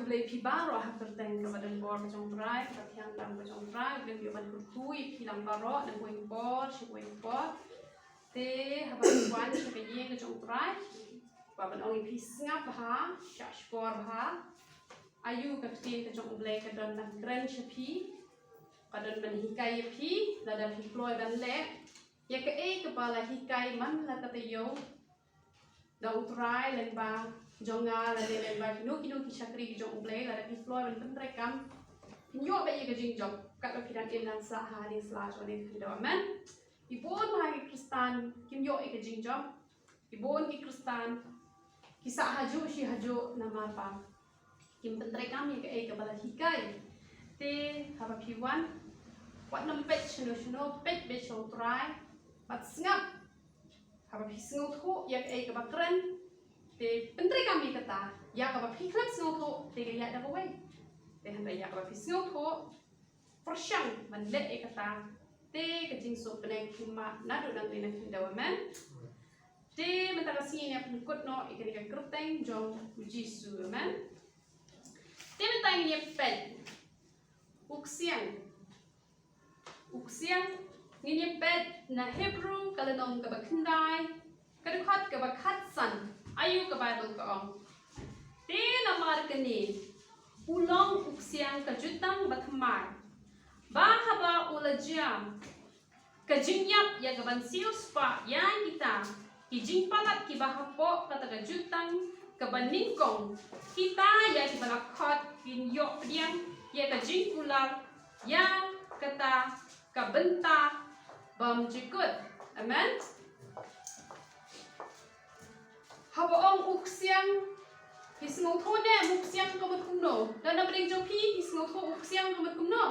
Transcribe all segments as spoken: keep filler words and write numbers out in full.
Khublei phi baroh ha ka kyrteng kaba donbor ka jong U Trai, ka thiang tam ka jong U Trai, U Blei u ban kyrkhu ïa phi lang baroh, na kawei ka por sha kawei ka por. Te haba phi wan sha ka ïing ka jong U Trai, ba ban ong ïa phi sngap bha, shah shkor bha. Aïu ka ktien ka jong U Blei ka don ban kren sha phi, ka don ban hikai ïa phi, lada phi kloi ban leh ïa kaei kaba la hikai man la ka taïew da U Trai lyngba jong nga, lane lyngba kino kino ki shakri ki jong U Blei, lada phi kloi ban pyntreikam, phin ïoh beit ïa ka jingjop, katba phi dang im dang sah ha kane ka sla jong kane ka khyndew. Amen. Ki bun bha ki Khristan kim ïoh ïa ka jingjop. Ki bun ki Khristan ki sah hajuh shi hajuh namar ba kim pyntreikam ïa kaei kaba la hikai. Te haba phi wan, wat nym peit shano shano, peit beit sha U Trai bad sngap. Haba phi sngewthuh ïa kaei kaba kren, te pyntreikam ïa kata. Ïa kaba phi khlem sngewthuh te ka ïaid da kawei. Te hynrei ïa kaba phi sngewthuh, pyrshang ban leh ïa kata, te ka jingsuk bneng phi mad naduh nangne na khyndew. Amen. Te mynta ka sngi ngin ïa pynkut noh ïa kane ka kyrteng jong U Jisu. Amen. Te mynta ngin ïa peit u ksiang. U ksiang ngin ïa peit na Hebru ka lynnong kaba khyndai, ka dkhot kaba khatsan. Aïu ka Baibl ka ong? Te namar kane u long u ksiang ka jutang bathymmai, ba haba u la jia ka jingïap ïa ka ban siewspah ïa kita ki jingpalat kiba hapoh kata ka jutang kaba nyngkong, kita ïa kiba la khot kin ïoh pdiang ïa ka jingkular ïa kata ka bynta bymjukut. Amen. Haba ong u ksiang, phi sngewthuh ne em u ksiang ka mut kumno? Lada na pdeng jong phi, phi sngewthuh u ksiang ka mut kumno?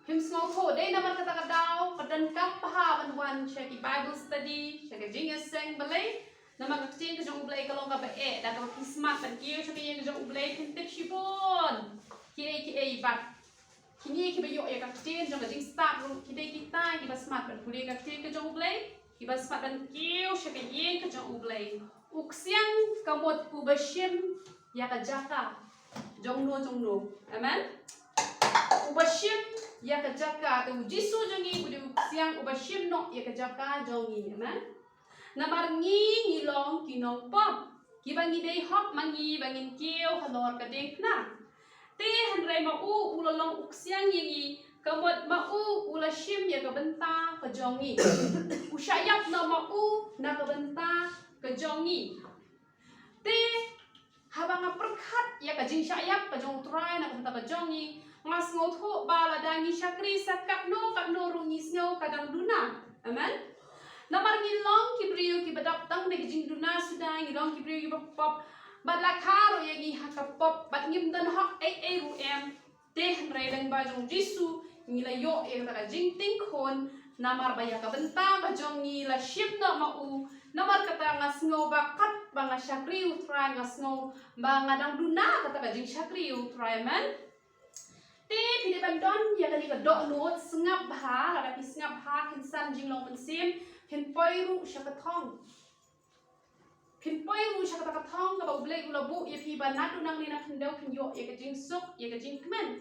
Phim sngewthuh. Dei namar kata ka daw ka donkam bha ban wan sha ki Bible study, sha ka jingïaseng. Balei? Namar ka ktien ka jong U Blei ka long kaba eh, da kaba phi smat ban kiew sha ka ïing ka jong U Blei, phin tip shibun kiei kiei. Bad kine kiba ïoh ïa ka ktien jong ka jingstad ruh ki dei kita kiba smat ban pule ka ktien ka jong U Blei, kiba smat ban kiew sha ka ïing ka jong U Blei. U ksiang ka mut uba shim ïa ka jaka jongno jongno. Amen. Uba shim ïa ka jaka, te U Jisu jong ngi u dei u ksiang uba shim noh ïa ka jaka jong ngi. Amen. Namar ngi ngi long ki nongpop, kiba ngi dei hok ma ngi ba ngin kiew halor ka diengphna. Te hynrei ma u u la long u ksiang ïa ngi, ka mut ma u u la shim ïa ka bynta ka jong ngi. U shah ïap noh ma u na ka bynta ka jong ngi. Te haba nga pyrkhat ïa ka jingshah ïap ka jong U Trai na ka bynta ka jong ngi, nga sngewthuh ba lada ngi shakri sa katno katno ruh ngi sngew ka dang duna. Amen. Namar ngi long ki briew kiba dap tang da ki jingduna suda, ngi long ki briew kiba pop. Bad la kha ruh ïa ngi ha ka pop, bad ngim don hok ei ei ruh em. Te hynrei lyngba jong U Jisu ngi la ïoh ïa kata ka jingtingkhun, namar ba ïa ka bynta ka jong ngi la shim noh ma u. Namar kata nga sngew ba katba nga shakri U Trai nga sngew ba nga dang duna kata ka jingshakri U Trai. Amen. Te phi dei ban don ïa kane ka dohnud, sngap bha, lada phi sngap bha phin san jinglong mynsiem, phin poi ruh sha ka thong. Phin poi ruh sha kata ka thong kaba U Blei u la buh ïa phi ba naduh nangne na khyndew phin ïoh ïa ka jingsuk, ïa ka jingkmen.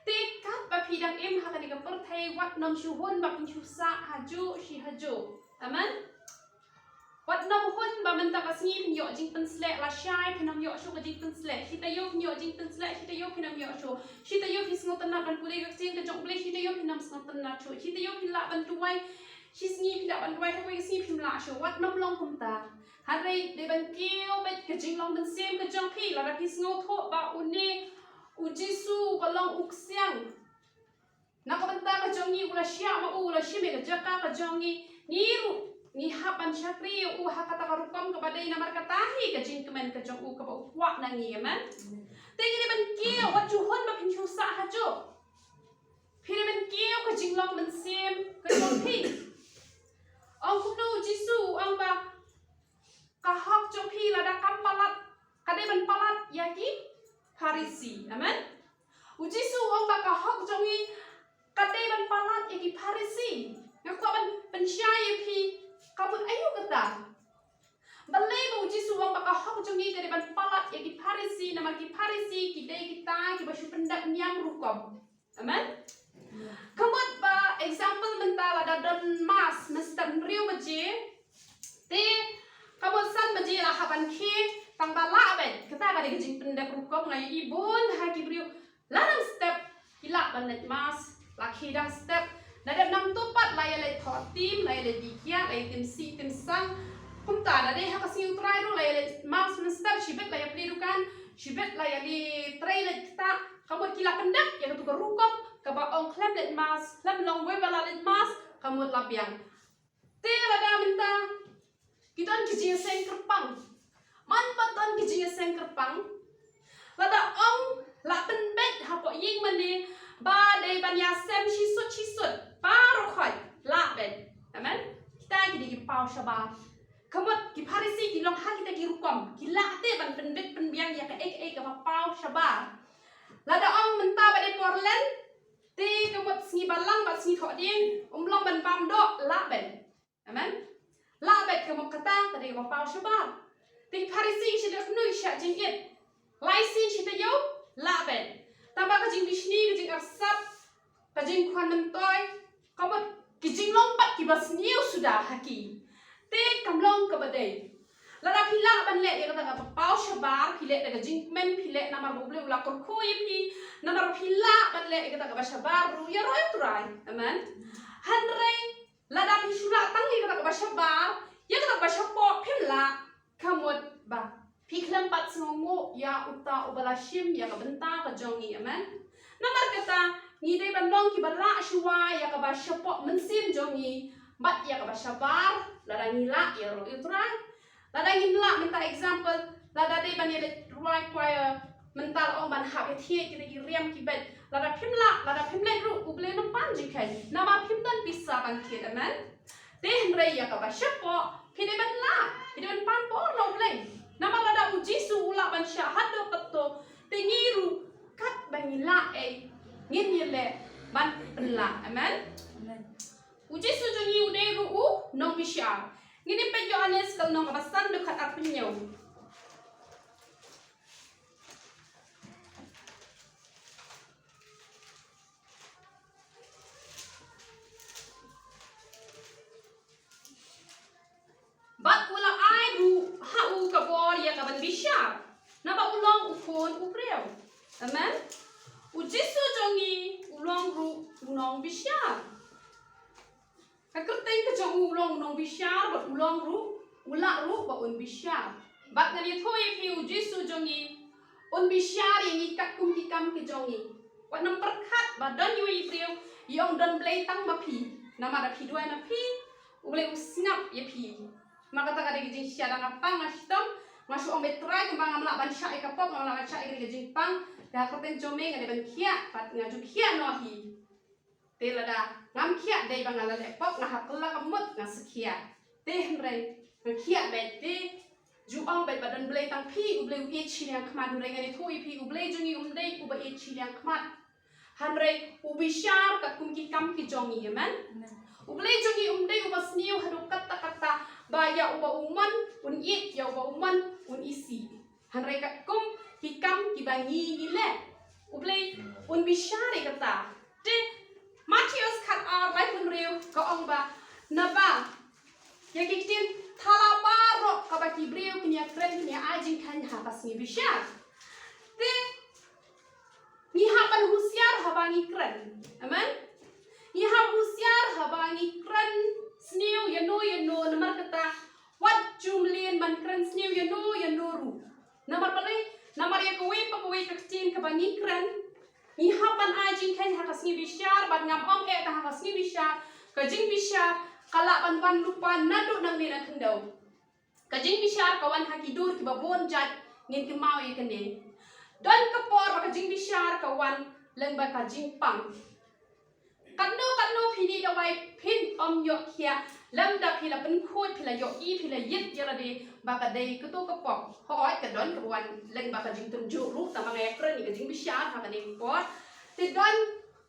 Te katba phi dang im ha kane ka pyrthei, wat nym shu hun ba phin shu sah hajuh shi hajuh. Amen. Wat nym hun ba mynta ka sngi phin ïoh jingpynsleh, lashai phin nym ïoh shuh ka jingpynsleh. Shi taïew phin ïoh jingpynsleh, shi taïew phin nym ïoh shuh. Shi taïew phi sngewtynnat ban pule ka ktien ka jong U Blei, shi taïew phin nym sngewtynnat shuh. Shi taïew phi lah ban duwai, shi sngi phi lah ban duwai, ha kawei ka sngi phim lah shuh. Wat nym long kumta. Hynrei dei ban kiew beit ka jinglong mynsiem ka jong phi, lada phi sngewthuh ba une U Jisu uba long u ksiang na ka bynta ka jong ngi u la shah ma u, u la shim ïa ka jaka ka jong ngi, ngi ruh ngi hap ban shakri ïa u ha kata ka rukom kaba dei, namar kata hi ka jingkmen ka jong u kaba u kwah na ngi. Amen. Te ngi dei ban kiew, wat ju hun ba phin shu sah hajuh. Phi dei ban kiew ka jinglong mynsiem ka jong phi. Ong kumno U Jisu, u ong ba ka hok jong phi lada kam palat, ka dei ban palat ïa ki Pharisi. Amen. U Jisu u ong ba ka hok jong ngi ka dei ban palat ïa ki Pharisi. Nga kwah ban pynshai ïa phi, ka mut aïu kata? Balei ba U Jisu u ong ba ka hok jong ngi ka dei ban palat ïa ki Pharisi? Pharisi, namar ki Pharisi ki dei kita kiba shu pyndep niam rukom. Amen. Ka mut ba example mynta lada don mass mynstep hynriew baje, te ka mut san baje la hap ban khie, tang ba lah beit. Kata ka dei ka jingpyndep rukom. Nga ïohi bun ha ki briew la dang step ki lah ban leit mass, la khie dang step. Da dep nangta pat la ïa leit thoh tim, la ïa leit bikiad, la ïa tim sih tim sang. Kumta da dei ha ka sngi U Trai ruh la ïa leit mass mynstep, shibit la ïa plie dukan, shibit la ïa leit trei leit ktah. Ka mut ki la pyndep ïa katu ka rukom kaba ong khlem leit mass, khlem long wei ba la leit mass, ka mut la biang. Te lada mynta ki don ki jingïaseng kyrpang. Man pat don ki jingïaseng kyrpang. Lada ong la pynbeit hapoh ïing mane ba dei ban ïasem shisut shisut baroh khoit, lah beit. Amen. Kita ki dei ki paw shabar. Ka mut ki Pharisi ki long ha kita ki rukom, ki lah te ban pynbeit pynbiang ïa kaei kaei kaba paw shabar. Lada ong mynta ba dei por Lent, te ka mut sngi Balang bad sngi Thohdieng, ym long ban bam doh, lah beit. Amen. Lah beit, ka mut kata ka dei kaba paw shabar. Te ki Pharisi ki shu da kynnoh shah jingit. Lai sien shi taïew, lah beit. Tangba ka jingbishni, ka jingarsap, ka jingkhwan myntoi, ka mut ki jinglong pat kiba sniew suda ha ki. Te kam long kaba dei. Lada phi lah ban leh ïa kata kaba paw shabar, phi leh da ka jingkmen, phi leh namar ba U Blei u la kyrkhu ïa phi, namar ba phi lah ban leh ïa kata kaba shabar ruh ïaroh ïa U Trai. Amen. Hynrei lada phi shu lah tang ïa kata kaba shabar, ïa kata kaba shapoh phim lah, ka mut ba phi khlem pat sngewnguh ïa uta uba la shim ïa ka bynta ka jong ngi. Amen. Namar kata ngi dei ban long kiba lah shuwa ïa kaba shapoh mynsiem jong ngi bad ïa kaba shabar, lada ngi lah ïaroh ïa U Trai. Lada ngim lah, mynta example, lada dei ban ïa leit rwai choir, mynta la ong ban hap ïa thied kita ki riam ki beit. Lada phim lah, lada phim leit ruh, U Blei un pan jingkheiñ. Namar phim don pisa ban thied, amen. Te hynrei ïa kaba shapoh, phi dei ban lah, phi dei ban pan bor na U Blei. Namar lada U Jisu u lah ban shah haduh kato, te ngi ruh katba ngi lah ei, ngin ïaleh ban pynlah. Amen. Amen. U Jisu jong ngi u dei ruh u nongbishar. Ngin ïa peit Ïoannis ka lynnong kaba san dkhot arphew hynñiew. Bad u la ai ruh ha u ka bor ïa ka ban bishar, naba u long u khun u briew. Amen. U Jisu jong ngi u long ruh u nongbishar. Ka kyrteng ka jong u u long u nongbishar, bad u long ruh, u lah ruh ba un bishar. Bad ngan ïathuh ïa phi, u Jisu jong ngi un bishar ïa ngi katkum ki kam ki jong ngi. Wat nym pyrkhat ba don iwei i briew i ong don Blei tang ma phi. Namar da phi duwai ma phi, U Blei u sngap ïa phi. Namar kata ka dei ka jingshah, da nga pang nga shitom, nga shu ong, Blei Trai, kumba ngam lah ban shah ïa ka pop, ngam lah ban shah ïa ka jingpang, ka kyrteng jong me nga dei ban khiah, bad nga ju khiah noh hi. Te lada ngam khiah, dei ba nga la leh pop, nga hap kylla ka mut nga sa khiah. Te hynrei nga khiah beit, te ju ong beit ba don Blei tang phi, U Blei u ïeit shiliang khmat. Hynrei ngan ïathuh ïa phi, U Blei jong ngi um dei uba ïeit shiliang khmat. Hynrei u bishar katkum ki kam ki jong ngi, amen. Amen. U Blei jong ngi um dei uba sniew haduh katta katta ba ïa uba u mon un ïeit, ïa uba u mon un isih. Hynrei katkum ki kam kiba ngi ngi leh, U Blei un bishar ïa kata. Te Mathaios khatar laiphew hynriew ka ong ba, naba ïa ki ktien thala baroh kaba ki briew kin ïa kren, kin ïa ai jingkheiñ ha ka sngi bishar. Te ngi hap ban husiar haba ngi kren. Amen. Ngi hap husiar haba ngi kren sniew ïano ïano, namar kata wat ju mlien ban kren sniew ïano ïano ruh. Namar balei? Namar ïa kawei pa kawei ka ktien kaba ngi kren, ngi hap ban ai jingkheiñ ha ka sngi bishar, bad ngam ong eh tang ha ka sngi bishar, ka jingbishar ka lah ban wan lypa naduh nangne na khyndew. Ka jingbishar ka wan ha ki dur kiba bun jait, ngin kynmaw ïa kane. Don ka por ba ka jingbishar ka wan lyngba ka jingpang. Katno katno phi ne dawai phin ym ïoh khiah, lymda phi la pynkhuid, phi la ïohi, phi la ïit ïa lade ba ka dei kato ka pop. Hooid, ka don kaba wan lyngba ka jingtynjuh ruh, tangba nga ïa kren ïa ka jingbishar ha kane ka por. Te don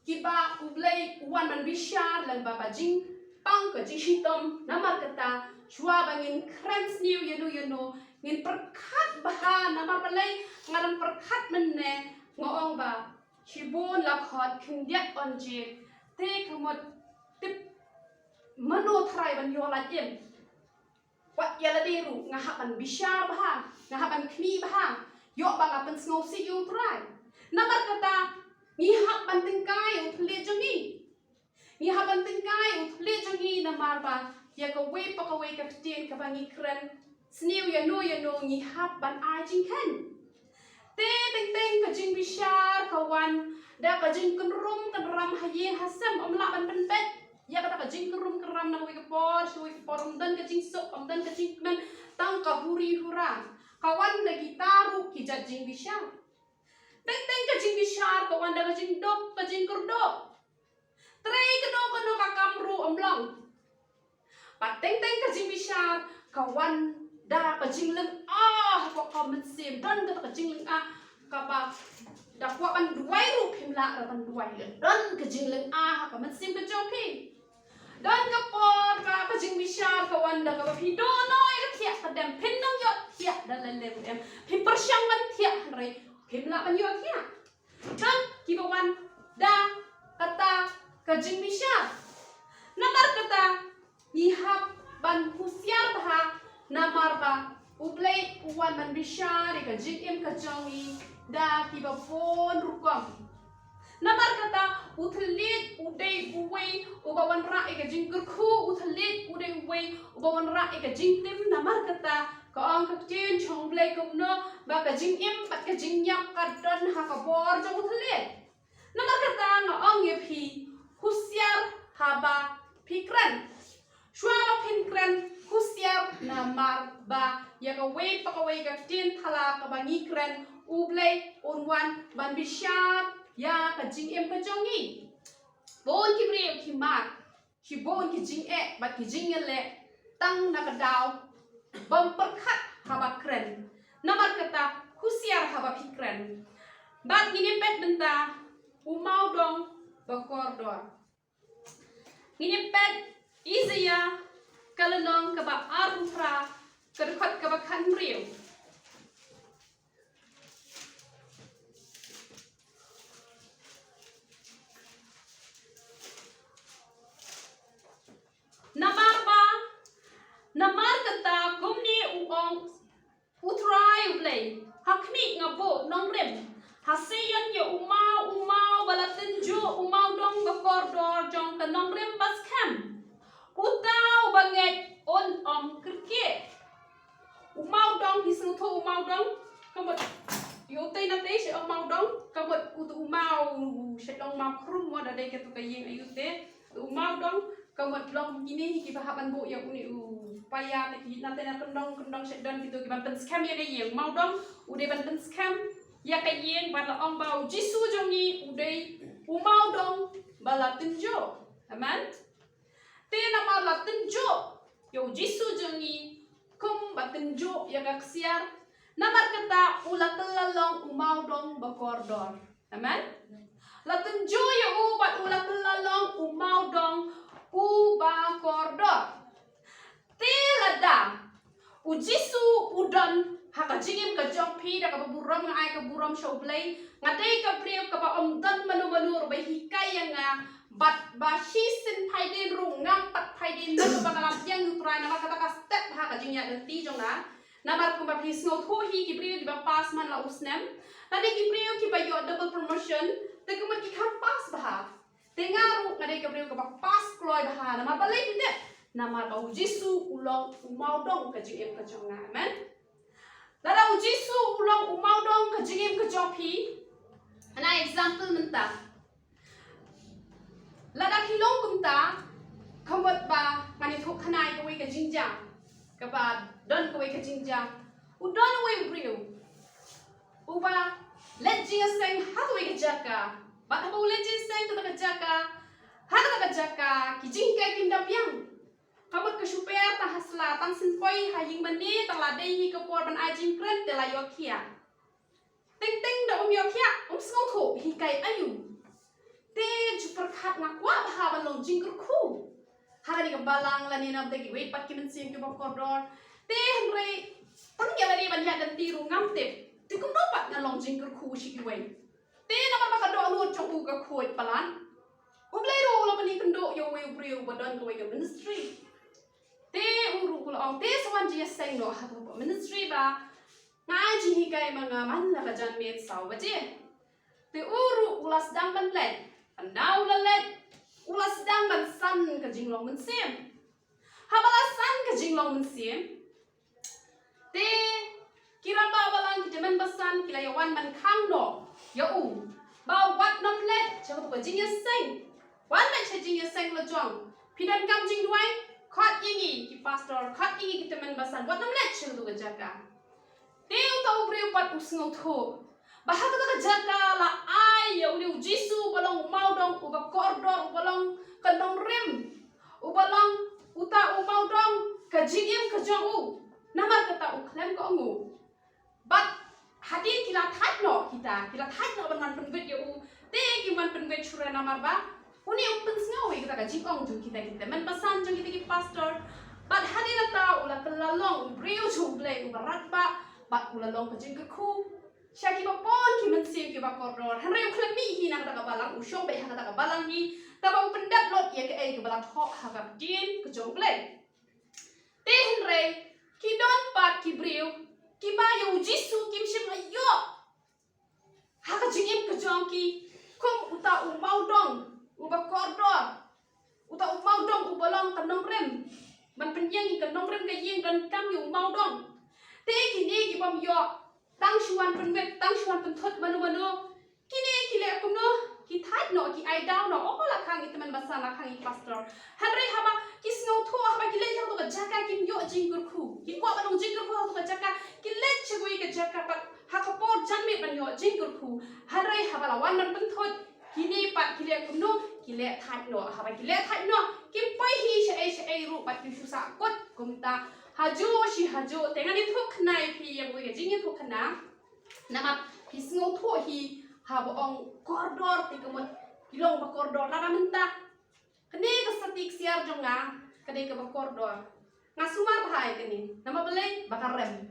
kiba U Blei u wan ban bishar lyngba ka jingpang, ka jingshitom. Namar kata, shuwa ba ngin kren sniew ïano ïano, ngin pyrkhat Bha namar balei nga dang pyrkhat mynne, nga ong ba shibun la khot khyndiat on je te ka mut tip mano trai ban ïoh lait im. Wat ïa lade ruh nga hap ban bishar bha, nga hap ban khmih bha, ïoh ba nga pynsngewsih ïa u Trai. Namar kata ngi hap ban tyngkai u thylliej jong ngi. Ngi hap ban tyngkai u thylliej jong ngi namar ba ïa kawei pa kawei ka ktien kaba ngi kren, sniew ïano ïano ngi hap ban ai jingkheiñ. Te teng teng ka jingbishar ka wan da ka jingkynrum kynram ha ïing ha sem, ym lah ban pynbeit ïa kata ka jingkynrum kynram na kawei ka por sha kawei ka por, ym don ka jingsuk, ym don ka jingkmen, tang ka huri hura. Ka wan da kita ruh ki jait jingbishar. Teng teng ka jingbishar ka wan da ka jingduk, ka jingkyrduh. Trei kano kano ka kam ruh ym long. Bad teng teng ka jingbishar ka wan da ka jinglyngnga ha ka mynsiem, don kata ka jinglyngnga kaba da kwah ban duwai ruh phim lah ban duwai. Don ka jinglyngnga ha ka mynsiem ka jong phi. Don ka por ba ka jingbishar ka wan da kaba phi duh noh ïa ka thiah, ka dem phin nang ïoh thiah da lem lem, em phi pyrshang ban thiah hynrei phim lah ban ïoh thiah. Don kiba wan da kata ka jingbishar. Namar kata ngi hap ban husiar bha namar ba U Blei u wan ban bishar ïa ka jingim ka jong ngi da kiba bun rukom. Namar kata u thylliej u dei uwei uba wanrah ïa ka jingkyrkhu, u thylliej u dei uwei uba wanrah ïa ka jingtim. Namar kata ka ong ka ktien jong U Blei kumno ba ka jingim bad ka jingïap ka don ha ka bor jong u thylliej. Namar kata nga ong ïa phi, husiar haba phi kren. Shuwa ba phin kren, husiar namar ba ïa kawei pa kawei ka ktien thala kaba ngi kren U Blei un wan ban bishar ïa ka jingim ka jong ngi. Bun ki briew ki mad shibun ki jingeh bad ki jingïaleh tang na ka daw bym pyrkhat haba kren. Namar kata husiar haba phi kren. Bad ngin ïa peit mynta u mawdong ba kordor. Ngin ïa peit Isaiah ka lynnong kaba arphew phra, ka dkhot kaba khathynriew. Namar ba, namar kata kumne u ong U Trai U Blei, ha khmih nga buh nongrim ha Sion ïa u maw, u maw ba la tynjuh, u mawdong ba kordor jong ka nongrim ba skhem. Uta uba ngeit un ym kyrkieh. U mawdong, phi sngewthuh u mawdong? Ka mut ïa utei natei sha u mawdong, ka mut utu u maw sha dong maw khrum mo, da dei katu ka ïing ïa utei. U mawdong ka mut long kine hi kiba hap ban buh ïa une u paia te ki natei na kyndong kyndong sha don kitu kiban pynskhem ïa ka ïing. Mawdong u dei ban pynskhem ïa ka ïing, bad la ong ba U Jisu jong ngi u dei u mawdong ba la tynjuh. Amen. Te namar la tynjuh ïa U Jisu jong ngi kum ba tynjuh ïa ka ksiar, namar kata u la kylla long u mawdong ba kordor. Amen. La tynjuh ïa u bad u la kylla long u mawdong uba kordor. Te lada U Jisu u don ha ka jingim ka jong phi, da kaba burom nga ai ka burom sha U Blei. Nga dei ka briew kaba ym don mano mano ruh ba hikai ïa nga, bad ba shisien phaidien ruh ngam pat phaidien mano ba nga la biang ïa U Trai, namar kata ka step ha ka jingïaid lynti jong nga. Namar kumba phi sngewthuh hi, ki briew kiba pass man la u snem, lane ki briew kiba ïoh double promotion, te kumba ki kham pass bha. Te nga ruh nga dei ka briew kaba pass kloi bha. Namar balei phi tip? Namar ba U Jisu u long u mawdong ka jingim ka jong nga. Amen. Lada U Jisu u long u mawdong ka jingim ka jong phi, hana example mynta. Lada phi long kumta, ka mut ba ngan ïathuh khana ïa kawei ka jingjia, kaba don kawei ka jingjia. U don uwei u briew uba leit jingïaseng ha kawei ka jaka. Bad haba u leit jingïaseng ha kata ka jaka, ha kata ka jaka ki jinghikai kim da biang. Ka mut ka shu per tang ha sla, tang shen poi ha ïing mane, tang la dei hi ka por ban ai jingkren te la ïoh khiah. Teng teng da um ïoh khiah, um sngewthuh hikai aïu. Te ju pyrkhat, nga kwah bha ban long jingkyrkhu ha kane ka balang lane na bynta kiwei pat ki mynsiem kiba kordor. Te hynrei Tang ïa lade ban ïaid lynti ruh ngam tip. Te kumno pat ngan long jingkyrkhu sha kiwei. Te namar ba ka dohnud jong u ka khuid palat, U Blei ruh u la pyni kynduh ïa uwei u briew ba don kawei ka ministry. Te u ruh u la ong, te sa wan jingïaseng noh ha ka ministry ba nga ai jinghikai ma nga man la ka janmiet saw baje. Te u ruh u la sdang ban leit. Ynda u la leit, u la sdang ban san ka jinglong mynsiem. Haba la san ka jinglong mynsiem, te ki rangbah balang, ki tymmen basan ki la ïa wan ban khang noh ïa u ba wat nym leit sha katu ka jingïaseng. Wan leit sha jingïaseng la jong. Phi donkam jingduwai, khot ïa ngi ki pastor, khot ïa ngi ki tymmen basan, wat nym leit sha katu ka jaka. Te uta u briew pat u sngewthuh ba ha kata ka jaka la ai ïa une u Jisu uba long u mawdong, uba kordor, uba long ka nongrim, uba long uta u mawdong ka jingim ka jong u. Namar kata u khlem ka ong u. Bad hadien ki la thait noh kita, ki la thait noh ban wan pynwit ïa u. Te kim wan pynwit shuh re namar ba une um pynsngew ïa kata ka jingong jong kita ki tymmen basan, jong kita ki pastor. Bad hadien kata u la kylla long u briew jong U Blei uba radbah, bad u la long ka jingkyrkhu sha kiba bun ki mynsiem kiba kordor. Hynrei u khlem mih hi na kata ka balang, u shong beit ha kata ka balang hi, kaba u pyndep lut ïa kaei kaba la thoh ha ka ktien ka jong U Blei. Te hynrei ki don pat ki briew kiba ïa u Jisu kim shym la ïoh ha ka jingim ka jong ki kum uta u mawdong uba kordor, uta u mawdong uba long ka nongrim. Ban pynïeng ïa ka nongrim ka ïing, donkam ïa u mawdong. Te kine ki bym ïoh tang shu wan pynwit, tang shu wan pynthut mano mano. Kine ki leh kumno? Ki thait noh, ki ai daw noh. Oh, la khang i tymmen basan, la khang i pastor. Hynrei haba ki sngewthuh, haba ki leit ha katu ka jaka kim ïoh jingkyrkhu. Ki kwah ban long jingkyrkhu ha katu ka jaka. Ki leit sha kawei ka jaka pat ha ka por janmiet ban ïoh jingkyrkhu. Hynrei haba la wan ban pynthut, kine pat ki leh kumno? Ki leh thait noh. Haba ki leh thait noh, kim poi hi shaei shaei ruh bad kim shu sah kut kumta hajuh shi hajuh. Te ngan ïathuh khynnah ïa phi ïa kawei ka jingïathuh khynnah. Namar phi sngewthuh hi haba ong kordor te ka mut ki long ba kordor. Lada mynta kane ka sati ksiar jong nga ka dei kaba kordor, nga sumar bha ïa kane. Namar balei? Ba ka rem.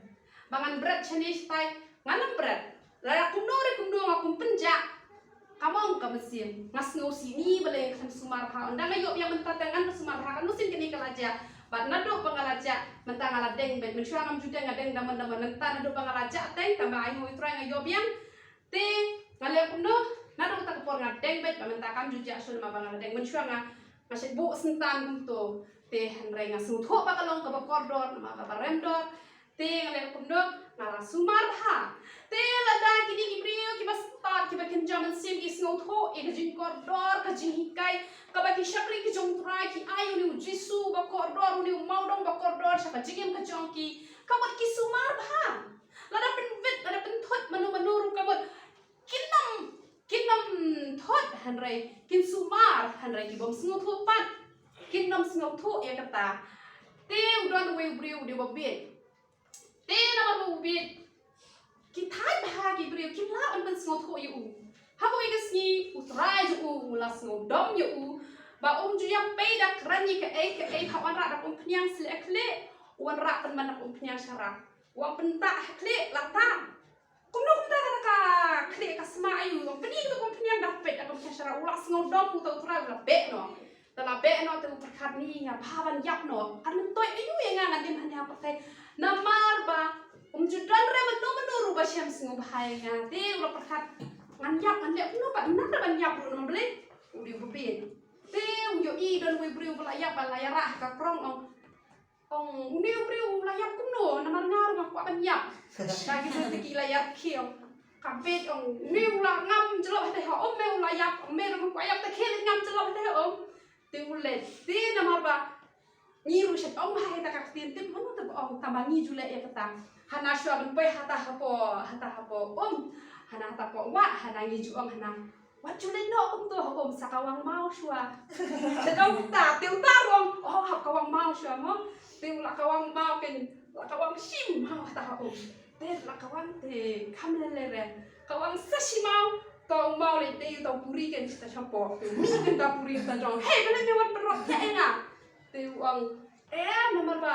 Ba ngan bret shane shatai, ngan ym bret. Lada kumno re kumno nga kum pynjah, ka mong ka mynsiem. Nga sngewsih ni balei nga khlem sumar bha. Ynda nga ïoh biang mynta te ngan sumar bha, katno sien kane ka la jia. Bad naduh ba nga la jah mynta nga la deng beit. Mynshuwa ngam ju deng, nga deng da mon da mon. Mynta naduh ba nga la jah teng, tang ba ainguh U Trai nga ïoh biang. Te nga leh kumno? Naduh kata ka por nga deng beit, bad mynta kam ju jah shuh namar ba nga la deng. Mynshuwa nga, nga shet buh syntan kumto. Te hynrei nga sngewthuh ba ka long kaba kordor namar kaba rem dor. Te nga leh kumno? Nga la sumar bha. Te lada kine ki briew kiba stad, kiba kynja mynsiem ki sngewthuh ïa ka jingkordor ka jinghikai kaba ki shakri ki jong U Trai ki ai, une u Jisu ba kordor, une u mawdong ba kordor sha ka jingim ka jong ki, ka mut ki sumar bha. Lada pynwit, lada pynthut mano mano ruh ka mut kin ym, kin ym thut, hynrei kin sumar. Hynrei ki bym sngewthuh pat, kin ym sngewthuh ïa kata. Te u don uwei u briew u dei ba bieit. Te namar ba u bieit, ki thait bha ki briew, kim lah ban pynsngewthuh ïa u. Ha kawei ka sngi U Trai jong u u la sngewdom ïa u ba um ju ïa pei da kren ïa kaei kaei. Ha u wanrah da ka umphniang sleh khlieh, u wanrah pynban da ka umphniang sharak. U wan pyntah ha khlieh, la tah. Kumno kumta kata ka khlieh ka sma, aïu, u pyni kata ka umphniang da peit da ka umphniang sharak. U la sngewdom uta U Trai, u la beh noh. Te la beh noh te u pyrkhat, ni nga bha ban ïap noh. Kan myntoi aïu ïa nga, ngan im hangne ha pyrthei. Namar ba um ju don re mano mano ruh ba shem sngewbha ïa nga. Te u la pyrkhat, ngan ïap, ngan leh kumno pat, ngan da ban ïap ruh namar balei? U dei u babieit. Te u ïohi don uwei u briew ba la ïap, ba la ïarah ha ka krong, ong, ong, une u briew u la ïap kumno, namar nga ruh nga kwah ban ïap. Te ki briew te ki la ïarkhie, ong, ka beit, ong, une u la ngam jyllop hangtei ha um, me u la ïap, ong, me ruh me kwah ïap, te khie leit ngam jyllop hangtei ha um. Te u leit, te namar ba ngi ruh shet ong bha ïa kata ka ktien, tip mano te ba ong, tang ba ngi ju leh ïa kata. Hana shuwa ban poi hata hapoh, hata hapoh um, hana hata hapoh wah, hana ngi ju ong hana, wat ju leit noh kumto ha um, sa ka wang maw shuwa. Shet ong uta, te uta ruh ong, oh, hap ka wang maw shuwa mo. Te u la ka wang maw, ken la ka wang shi maw hata ha um. Te la ka wang te kham lei lei re, ka wang sa shi maw. Te u maw leit dei uta u puri ken sha shapoh. Te u mih ken uta u puri, uta jong, hei, balei me wan pynrok ïa nga? Te u ong, eh, namar ba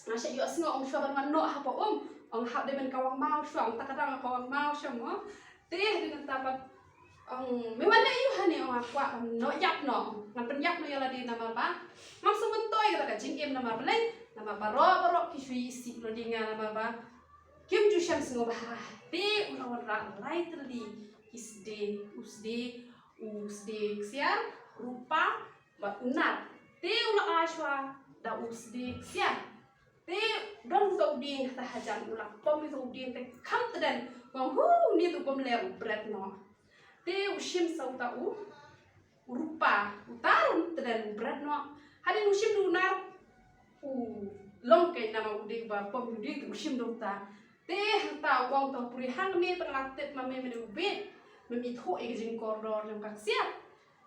Nga shah ïohsngew ong shuwa ban wan noh ha Paum. Ong hap dei ban kawang maw shuwa, ong ta ka dang kawang maw shuwa mo. Te hadien nangta pat ong me wan leh aiu hangne, ong nga kwah ban noh ïap noh. Ngan pynïap noh ïa lade namar ba ngam sngewthuh ïa kata ka jingim namar balei, namar baroh baroh ki shu isih lade ïa nga namar ba kim ju shem sngewbha. Te u la wanrah lai tylli ki sdie, u sdie, u sdie ksiar, rupa, bad u nar. Te u la ai shuwa da u sdie ksiar. Te don uta u dieng ha ta hajan, u la pom uta u dieng te kham tdem. Ong, hu, une te u bym leh u bret noh. Te u shim sa uta u rupa, uta ruh um tdem u bret noh. Hadien u shim da u nar, u long keiñ namar u dei uba pom u dieng te u shim da uta. Te hangta u ong uta u puri, hangne te nga la tip ma me me dei u bieit, mem ithuh ïa ka jingkordor jong ka ksiar.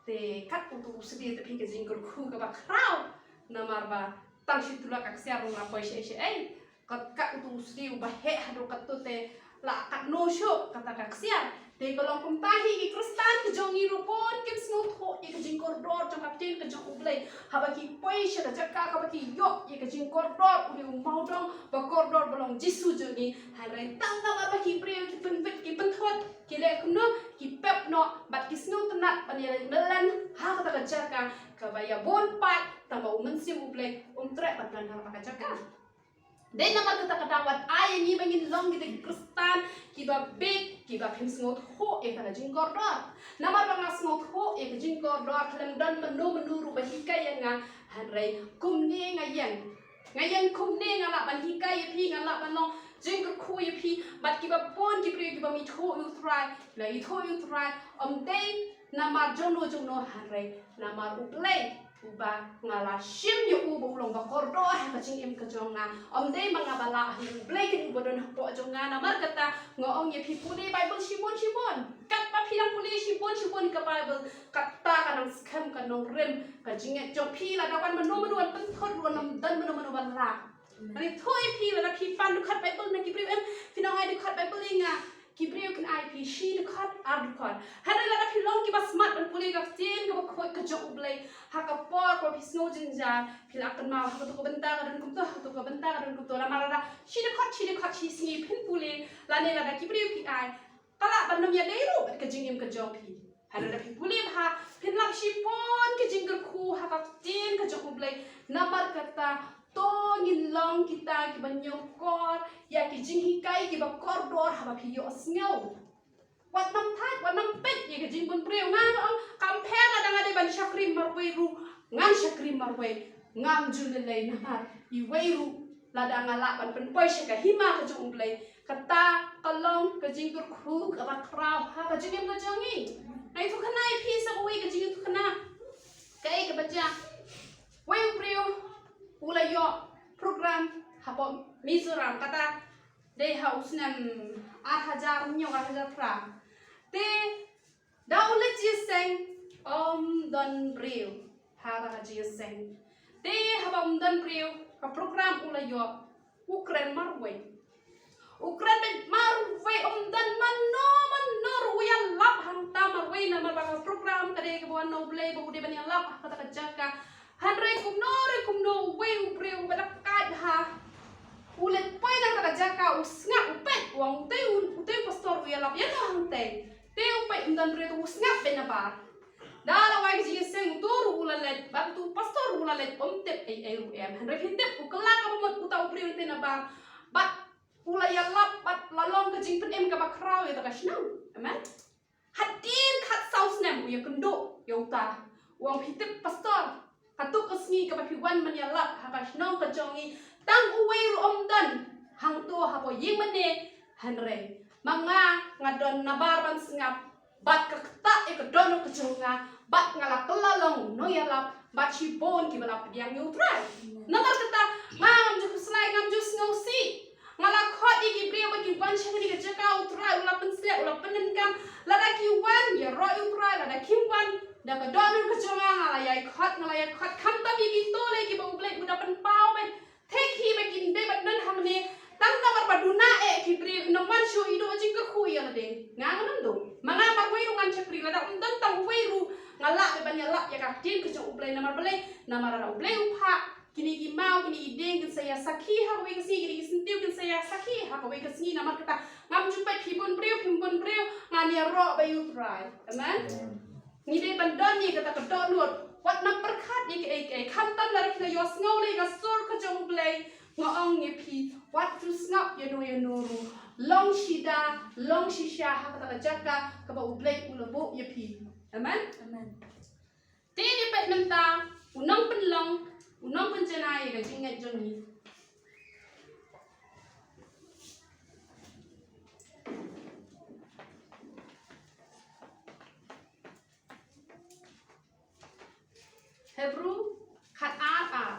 Te kat utu u sdie te phi ka jingkyrkhu kaba khraw. Namar ba tang shi tulak ka ksiar ruh la poi shaei shaei. Kat, kat utu u sdie uba heh haduh katto te la katno shuh kata ka ksiar. Te ka long kumta hi ki Khristan ka jong ngi ruh bun kim sngewthuh ïa ka jingkordor jong ka ktien ka jong U Blei. Haba ki poi sha ka jaka kaba ki ïoh ïa ka jingkordor u dei u mawdong ba kordor ba long Jisu jong ngi. Hynrei tang namar ba ki briew ki pynbit ki pynthut, ki leh kumno, ki pep noh bad ki sngewtynnat ban ïaleit myllen ha kata ka jaka kaba ïa bun pat, tang ba u Mynsiem U Blei um treh ban don ha kata ka jaka. Dei namar kata ka daw wat ai ïa ngi ba ngin long kita ki Khristan kiba bieit, kiba phim sngewthuh ïa kata ka jingkordor. Namar ba nga sngewthuh ïa ka jingkordor, khlem don mano mano ruh ba hikai ïa nga, hynrei kumne nga ïeng. Nga ïeng kumne nga lah ban hikai ïa phi, nga lah ban long jingkyrkhu ïa phi, bad kiba bun ki briew kiba ym ithuh ïa U Trai, la ithuh ïa U Trai, ym dei namar jongno jongno hynrei namar U Blei uba nga la shim ïa u ba u long ba kordor ha ka jingim ka jong nga. Ym dei ma nga ba lah, hynrei U Blei keiñ uba don hapoh jong nga. Namar kata nga ong ïa phi, pule Baibl shibun shibun. Katba phi dang pule shibun shibun ka Baibl, kata ka nang skhem ka nongrim ka jingngeit jong phi. Lada wan mano mano wan pynthut ruh, ym don mano mano ban lah. Ngan ïathuh ïa phi, lada phi pan dkhot Baibl na ki briew, em, phi nang ai dkhot Baibl ïa nga, ki briew kin ai phi shi dkhot, ar dkhot. Hynrei lada phi long kiba smat ban pule ka ktien kaba khuid ka jong U Blei, ha ka por kaba phi sngew jynjar, phi la kynmaw ha kato ka bynta ka don kumto, ha kato ka bynta ka don kumto. Namar lada shi dkhot, shi dkhot shi sngi phin pule, lane lada ki briew ki ai, ka lah ban ym ïadei ruh bad ka jingim ka jong phi. Hynrei lada phi pule bha, phin lap shibun ki jingkyrkhu ha ka ktien ka jong U Blei. Namar kata, to ngin long kita kiba ñiewkor ïa ki jinghikai kiba kordor haba phi ïohsngew. Wat nang thait, wat nang peit ïa ka jingbun briew. Nga ong, kam pher lada nga dei ban shakri marwei ruh, ngan shakri marwei. Ngam ju lei lei namar iwei ruh lada nga lah ban pynpoi sha ka hima ka jong U Blei. Kata ka long ka jingkyrkhu kaba khraw ha ka jingim ka jong ngi. Nga ïathuh kane ïa phi sa kawei ka jingïathuh kane. Kaei kaba jia? Wei u briew u la ïoh program hapoh Mizoram, kata dei ha u snem ar hajar hynñiew, ar hajar phra. Te da u leit jingïaseng, ym don briew ha kata ka jingïaseng. Te haba ym don briew, ka program u la ïoh u kren marwei. U kren beit marwei, ym don mano mano ruh u ïalap hangta marwei, namar ba ka program ka dei kaba wan na U Blei ba u dei ban ïalap ha kata ka jaka. Hynrei kumno re kumno, uwei u briew uba dang kait bha u leit poi na kata ka jaka, u sngap, u peit, u ong, utei u, utei u pastor u ïalap ïano hangtei. Te u peit ym don briew, te u sngap beit nabar. Da la wai ka jingïaseng, uto ruh u la leit, bad uto u pastor ruh u la leit, um tip ei ei ruh em. Hynrei phi tip, u kylla kaba mut uta u briew te nabar, bad u la ïalap, bad la long ka jingpynim kaba khraw ïa kata ka shnong. Amen. Hadien khatsaw snem u ïakynduh ïa uta, u ong, phi tip pastor, kato ka sngi kaba phi wan ban ïalap ha ka shnong ka jong ngi, tang uwei ruh um don hangto hapoh ïing mane. Hynrei ma nga, nga don nabar ban sngap, bad ka ktah ïa ka dohnud ka jong nga, bad nga la kylla long u nongïalap, bad shibun kiba la pdiang ïa U Trai. Namar kata nga ngam ju khuslai, ngam ju sngewsih. Nga la khot ïa ki briew ba ki wan sha kane ka jaka, U Trai u la pynsleh, u la pyndonkam. Lada ki wan, ïaroh ïa U Trai, lada kim wan, da ka dohnud ka jong nga, nga la ïai khot, nga la ïai khot. Khamtam ïa kito lei kiba U Blei u da pynpaw beit, thik hi ba kin dei ban don hangne. Tang namar ba duna eh ki briew, nang wan shuh, i duh jingkyrkhu ïa lade. Nga ngam duh. Ma nga marwei ruh ngan shakri, lada um don tang uwei ruh, nga lah beit ban ïalap ïa ka ktien ka jong U Blei. Namar balei? Namar lada U Blei u phah, Kine ki maw, kine ki dieng kin sa ïa sakhi ha kawei ka sngi, kine ki syntiew kin sa ïa sakhi ha kawei ka sngi. Namar kata, ngam ju peit phi bun briew, phim bun briew, ngan ïaroh bad ïa U Trai. Amen. Ngi dei ban don ïa kata ka dohnud. Wat nang pyrkhat ïa kaei kaei. Khamtam lada phi la ïohsngew lei ka sur ka jong U Blei, nga ong ïa phi, wat ju sngap ïano ïano ruh. Long shida, long shisha ha kata ka jaka kaba U Blei u la buh ïa phi. Amen. Amen. Te ngi peit mynta, u nongpynlong, u nongpynjanai ïa ka jingngeit jong ngi. Hebru khat ar ar.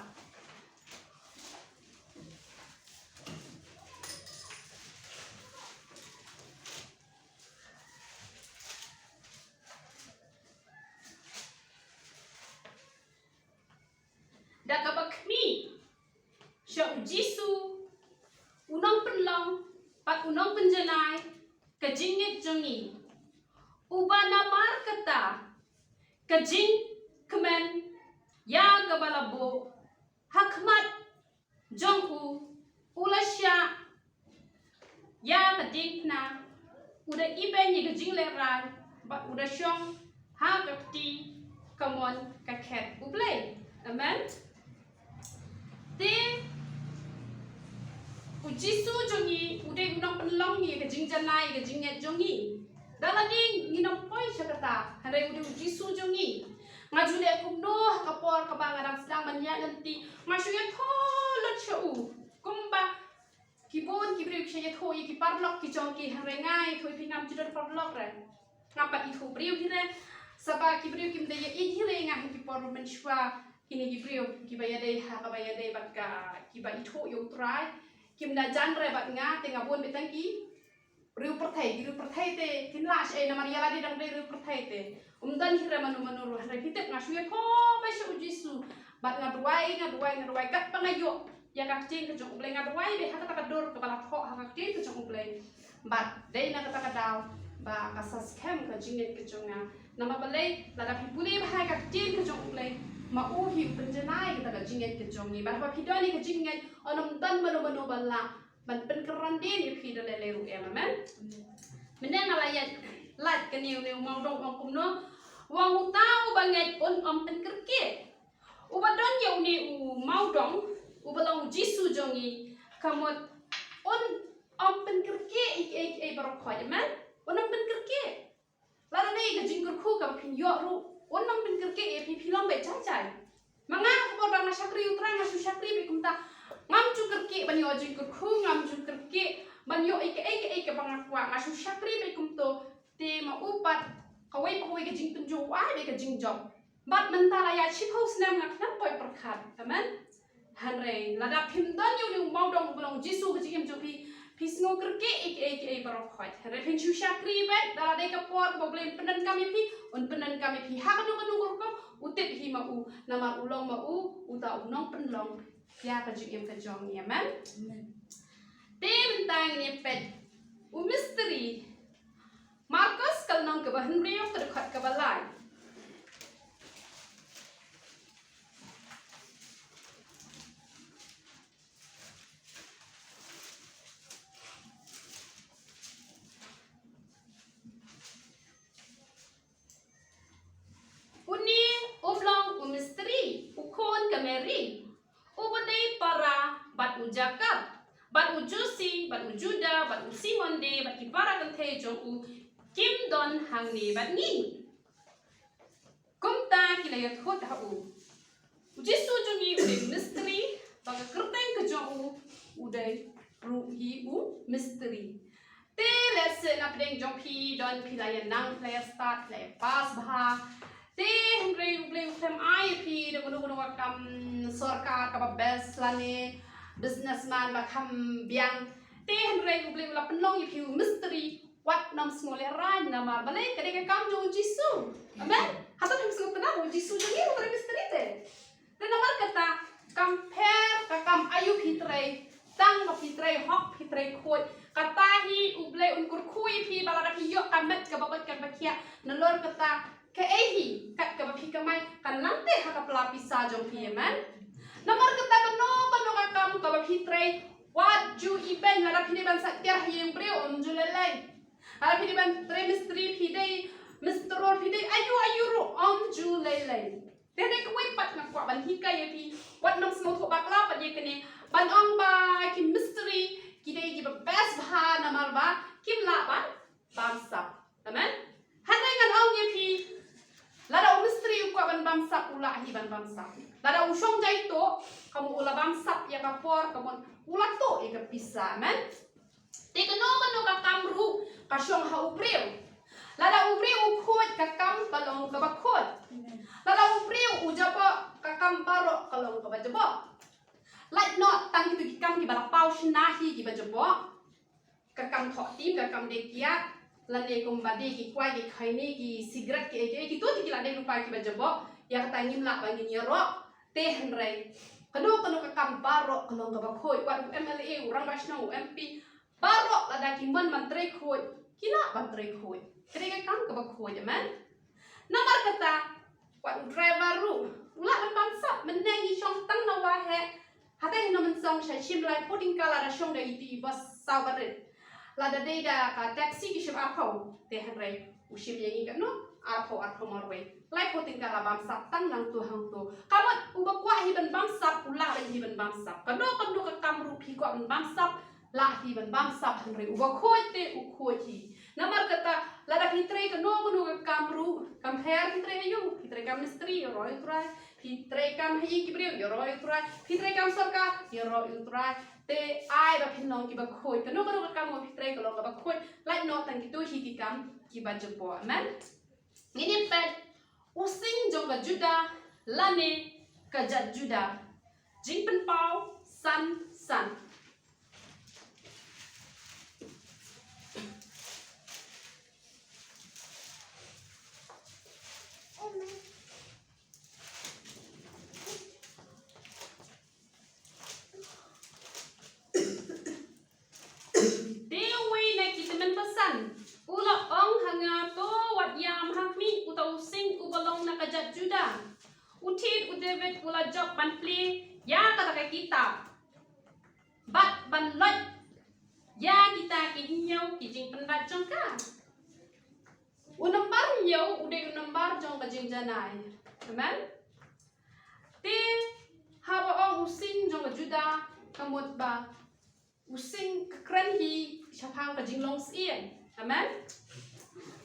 Da kaba khmih sha U Jisu, u nongpynlong bad u nongpynjanai ka jingngeit jong ngi, uba namar kata ka jingkmen ïa kaba la buh ha khmat jong u, u la shah ïa ka diengphna, u da ibeiñ ïa ka jinglehrain, bad u da shong ha ka kti kamon ka khet U Blei. Amen. Te U Jisu jong ngi u dei u nongpynlong ïa ka jingjanai ïa ka jingngeit jong ngi. Da lade ngin ym poi sha kata, hynrei u dei U Jisu jong ngi. Nga ju leh kumno ha ka por kaba nga dang sdang ban ïaid lynti, nga shu ïathuh lut sha u. Kumba ki bun ki briew ki shu ïathuh ïa ki paralok ki jong ki, hynrei nga ïathuh ïa phi ngam ju don paralok re. Ngam pat ithuh briew hi re. Sa ba ki briew kim da ïa ïeit hi re nga ha ki por mynshuwa, kine ki briew kiba ïadei ha kaba ïadei bad ka, kiba ithuh ïa U Trai, kim da jan re bad nga, te nga bun beit tang ki briew pyrthei, ki briew pyrthei te kin lah shuh ei, namar ïa lade dang dei briew pyrthei te ym don hi re mano mano ruh. Hynrei phi tip, nga shu ïathuh beit sha U Jisu, bad nga duwai, nga duwai, nga duwai katba nga ïoh ïa ka ktien ka jong U Blei, nga duwai beit ha kata ka dur kaba la thoh ha ka ktien ka jong U Blei. Bad dei na kata ka daw ba ka sa skhem ka jingngeit ka jong nga. Namar balei? Lada phi pule bha ïa ka ktien ka jong U Blei, ma u hi u pynjanai kata ka jingngeit ka jong ngi. Bad haba phi don ïa ka jingngeit, un ym don mano mano ba lah ban pynkyrpad ïa phi da lei lei ruh em. Amen. Mynne nga la ïa lait kane u, une u mawdong u ong kumno: U ong, uta uba ngeit un ym pynkyrkieh. Uba don ïa une u mawdong uba long U Jisu jong ngi, ka mut un ym pynkyrkieh ïa kiei kiei baroh khoit. Amen. Un ym pynkyrkieh. Lada dei ka jingkyrkhu kaba phin ïoh ruh, un ym pynkyrkieh ïa phi, phi long beit jai jai. Ma nga, ka por ba nga shakri U Trai, nga shu shakri beit kumta. Ngam ju kyrkieh ban ïoh jingkyrkhu, ngam ju kyrkieh ban ïoh ïa kaei kaei kaba nga kwah, nga shu shakri beit kumto. Te ma u pat, kawei pa kawei ka jingpynjot u ai beit ka jingjop. Bad mynta la ïa shiphew snem nga khlem poi pyrkhat. Amen. Hynrei lada phim don ïa une u mawdong uba long U Jisu ha ka jingim jong phi, phi sngew kyrkieh ïa kiei kiei baroh khoit. Hynrei phin shu shakri beit, da la dei ka por kaba U Blei un pyndonkam ïa phi, un pyndonkam ïa phi ha kano kano ka rukom. U tip hi ma u, namar u long ma u uta u nongpynlong ïa ka jingim ka jong ngi. Amen. Amen. Te mynta ngin ïa peit u mistri. Markos ka lynnong kaba hynriew, ka dkhot kaba lai. Une um long u mistri, u khun ka Mary, uba dei para bad u Jakob, bad u Josi, bad u Juda, bad u Simon de, bad ki para kynthei jong u kim don hangne bad ngi. Kumta ki la ïathuh ha u. U Jisu jong ngi u dei mistri, bad ka kyrteng ka jong u u dei ruh hi u mistri. Te lehse na pdeng jong phi don phi la ïa nang, phi la ïa stad, phi la ïa pass bha. Te hynrei U Blei u khlem ai ïa phi da kano kano ka kam sorkar kaba best lane businessman ba kham biang. Te hynrei U Blei u la pynlong ïa phi u mistri. Wat nym sngew lehraiñ namar balei, ka dei ka kam jong u Jisu. Amen. Hato phim sngewtynnat ba u Jisu jong ngi u trei mistri te? Te namar kata, kam pher ka kam aïu phi trei, tang ba phi trei hok phi trei khuid. Kata hi U Blei un kyrkhu ïa phi ba lada phi ïoh ka met kaba koit kaba khiah. Nalor kata, kaei hi kat kaba phi kamai kan nang teh ha ka pla pisa jong phi, amen. Namar kata kano kano ka kam kaba phi trei, wat ju ibeiñ. Lada phi dei ban sait tiar ha ïing briew, ym ju lei lei. Lada phi dei ban trei mistri, phi dei mistri, phi dei aïu aïu ruh, ym ju lei lei. Te dei kawei pat nga kwah ban hikai ïa phi, wat nym sngewthuh bakla pat ïa kane, ban ong ba ki mistri ki dei kiba best bha namar ba kim lah ban bamsap. Amen. Hynrei ngan ong ïa phi, lada u mistri u kwah ban bamsap, u lah hi ban bamsap. Lada u shong jai tuh, ka mut u la bamsap ïa ka por, ka mut u la tuh ïa ka pisa. Amen. Te kano kano ka kam ruh ka shong ha u briew. Lada u briew u khuid, ka kam ka long kaba khuid. Lada u briew u jaboh, ka kam baroh ka long kaba jaboh. Lait noh tang kito ki kam kiba la paw shna hi kiba jaboh. Ka kam thoh tim, ka kam dei kiad, lane kumba dei ki kwai, ki khaini, ki sigaret, ki ei ki ei, kito te ki la dei lypa kiba jaboh. Ïa kata ngim lah ba ngin ïaroh. Te hynrei kano kano ka kam baroh ka long kaba khuid. Wat u M L A, u rangbah shnong, u M P, baroh lada ki mon ban trei khuid, ki lah ban trei khuid. Ka dei ka kam kaba khuid, amen. Namar kata, wat u driver ruh u lah ban bamsap, mynne ngi shong tang na Waheh, hatai na Mynsong sha shim laiphew tyngka, lada shong da iti i bus saw barit. Lada dei da ka taxi ki shim arphew, te hynrei u shim ïa ngi katno, arphew, arphew marwei. Laiphew tyngka la bamsap tang nangto hangto. Ka mut uba kwah hi ban bamsap, u lah hi ban bamsap. Kano kano ka kam ruh phi kwah ban bamsap, lah hi ban bamsap, hynrei uba khuid te u khuid hi. Namar kata, lada phi trei kano kano ka kam ruh, kam pher phi trei aïu, phi trei kam mistri, ïaroh ïa u Trai. Phi trei kam ha ïing ki briew, ïaroh ïa u Trai. Phi trei kam sorkar, ïaroh ïa u Trai. Te ai ba phin long kiba khuid. Kano kano ka kam ba phi trei ka long kaba khuid. Lait noh tang kito hi ki kam kiba jaboh. Amen. Ngin ïa peit u sing jong ka Judah lane ka jait Judah. Jingpynpaw san san. Te uwei na ki tymmen basan u la ong ha nga, to wat ïam ha khmih, uta u sing uba long na ka jait Judah. U thied u David u la jop ban plie ïa kata ka kitab bad ban loit ïa kita ki hynñiew ki jingpynbeit jong ka. U nombar hynñiew u dei u nombar jong ka jingjanai. Amen. Te haba ong u sing jong ka Judah, ka mut ba u sing ka kren hi shaphang ka jinglong syiem. Amen.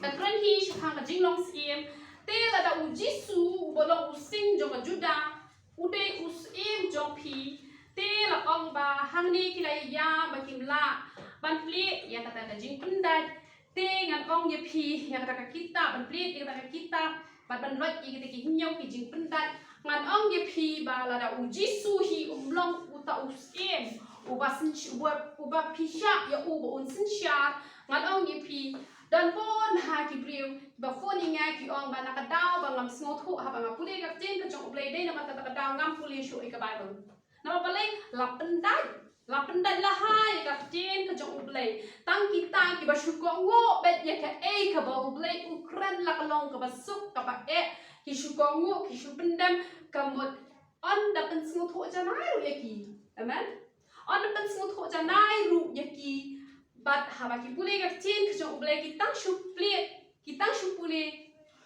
Ka kren hi shaphang ka jinglong syiem. Te lada u Jisu uba long u sing jong ka Judah u dei u syiem jong phi, te la ong ba hangne ki la ïam ba kim lah ban plie ïa kata ka jingpynbeit. Te ngan ong ïa phi, ïa kata ka kitab, ban plie ïa kata ka kitab bad ban loit ïa kita ki hynñiew ki jingpynbeit. Ngan ong ïa phi ba lada u Jisu hi um long uta u syiem uba syn-, uba, uba phi shah ïa u ba un synshar, ngan ong ïa phi, don bun ha ki briew ba phone ïa nga ki ong ba na ka daw ba ngam sngewthuh haba nga pule ka ktien ka jong U Blei, dei namar kata ka daw ngam pule shuh ïa ka Bible. Namar balei? La pyndait, la pyndait la ha ïa ka ktien ka jong U Blei. Tang kita kiba shu kohnguh beit ïa kaei kaba U Blei u kren, la ka long kaba suk kaba eh, ki shu kohnguh, ki shu pyndem, ka mut ym da pynsngewthuh janai ruh ïa ki. Amen. Ym da pynsngewthuh janai ruh ïa ki. Bad haba ki pule ka ktien ka jong U Blei, ki tang shu plied, ki tang shu pule,